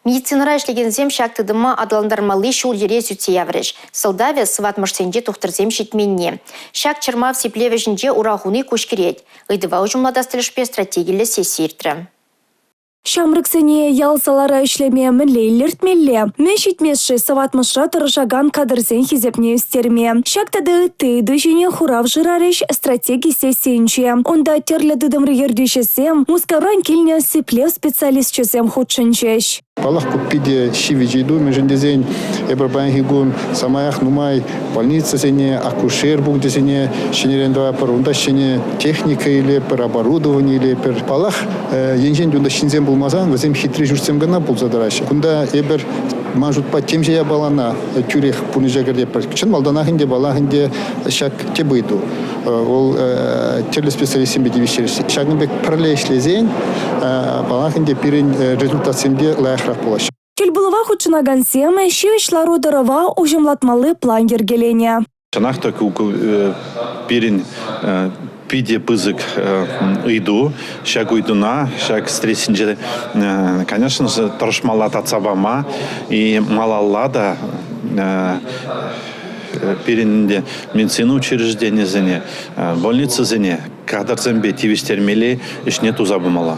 Медицинӑра ӗҫлекенсем ҫак тытӑма аталантармалли ҫул-йӗре сӳтсе яврӗҫ. Сӑлтавӗ – сыватмӑшсенче тухтӑрсем ҫитменни. Ҫак чӑрмав сиплев ӗҫӗнче ура хуни куҫкӗрет. Ыйтӑва уҫӑмлатас тӗлӗшпе стратегиллӗ сесси иртрӗ. Ҫамрӑксене ял-салара ӗҫлеме мӗнле илӗртмелле? Мӗн ҫитмест-ши сыватмӑшра тӑрӑшакан кадрсен хисепне ӳстерме? Ҫак тата ытти ыйту ҫине хурав шырарӗҫ стратеги сессийӗнче. Унта тӗрлӗ тытӑмри ертӳҫӗсем, Мускавран килнӗ сиплев специалисчӗсем хутшӑнчӗҫ. Паллах, ку питӗ ҫивӗч ыйту, мӗншӗн тесен эпир паянхи кун самаях нумай больницӑсене, акушер пункчӗсене ҫӗнӗрен тӑватпӑр, унта ҫӗнӗ техника илетпӗр, оборудовани илетпӗр. Паллах, енчен те унта ҫынсем пулмасан вӗсем хитре ҫуртсем кӑна пулса тӑраҫҫӗ. Кунта эпир, ман шутпа, темиҫе япалана тӳрех пурнӑҫа кӗртетпӗр. Чӑн малтанах ӗнтӗ, паллах ӗнтӗ, ҫак тӗп ыйту. Вӑл тӗрлӗ специалистсемпе тивӗҫтересси. Ҫакӑн пек пӗрле ӗҫлесен, паллах ӗнтӗ, пирӗн результатсем те лайӑхрах пулаҫҫӗ. Тӗлпулӑва хутшӑнакансем ҫивӗч лару-тӑрӑва уҫӑмлатмалли план йӗркеленӗ. Чӑнах та ку пирӗн питӗ пысӑк ыйту. Ҫак ыйтуна, ҫак стрессинче, конечно же, тӑрӑшмалла татса пама и малалла та пирӗн ӗнтӗ медицина учрежденийӗсене, больницӑсене кадрсемпе тивӗҫтермелли ӗҫне туса пымалла.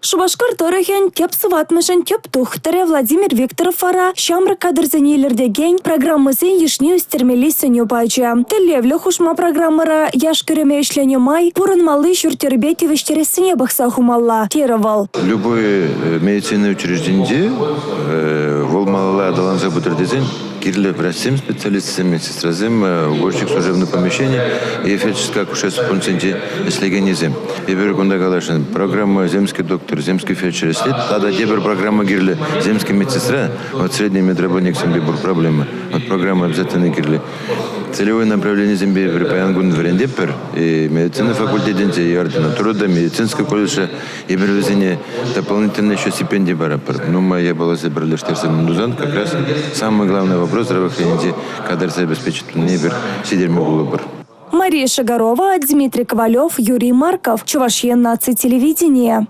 Шупашкар тӑрӑхӗн тӗп сыватмӑшӗн тӗп тухтӑрӗ Владимир Викторов вара ҫамрӑк кадрсене илӗртекен программӑсен йышне ӳстермелли сӗнӳ пачӗ. Тӗллевлӗ хушма программӑра яш-кӗрӗме ӗҫленӗ май пурӑнмалли ҫурт-йӗрпе тивӗҫтерессине пӑхса хумалла, терӗ вӑл. Любой медицина учрежденинче вӑл малалла аталанса пытӑр тесен кирлӗ врачсем, специалистсем, медсестрасем, уборщик служебное помещение и фельдшерское акушерство пунктсенче ӗҫлекеннисем. Эпир кунта каласшӑн, программа «Земский доктор», «Земский фельдшер» ӗҫлет. Тата тепӗр программа кирлӗ «Земский медсестра». Вот средний медработниксемпе пур проблема. Вот программа обязательно кирлӗ. Целевой направленисемпе эпир паян кун вӗрентетпӗр. И медицина факультетӗнче, и ординатура та, медицинский колледжа. Эпир вӗсене дополнительно еще стипенди паратпӑр. Нумай япаласем пӗрлештерсе тусан как раз самый главный вопрос здравоохранения кадрсем обеспечить тунине эпир ҫитерме пулӑпӑр. Мария Шагарова, Дмитрий Ковалев, Юрий Марков. Чӑваш Ен наци телевиденийӗ.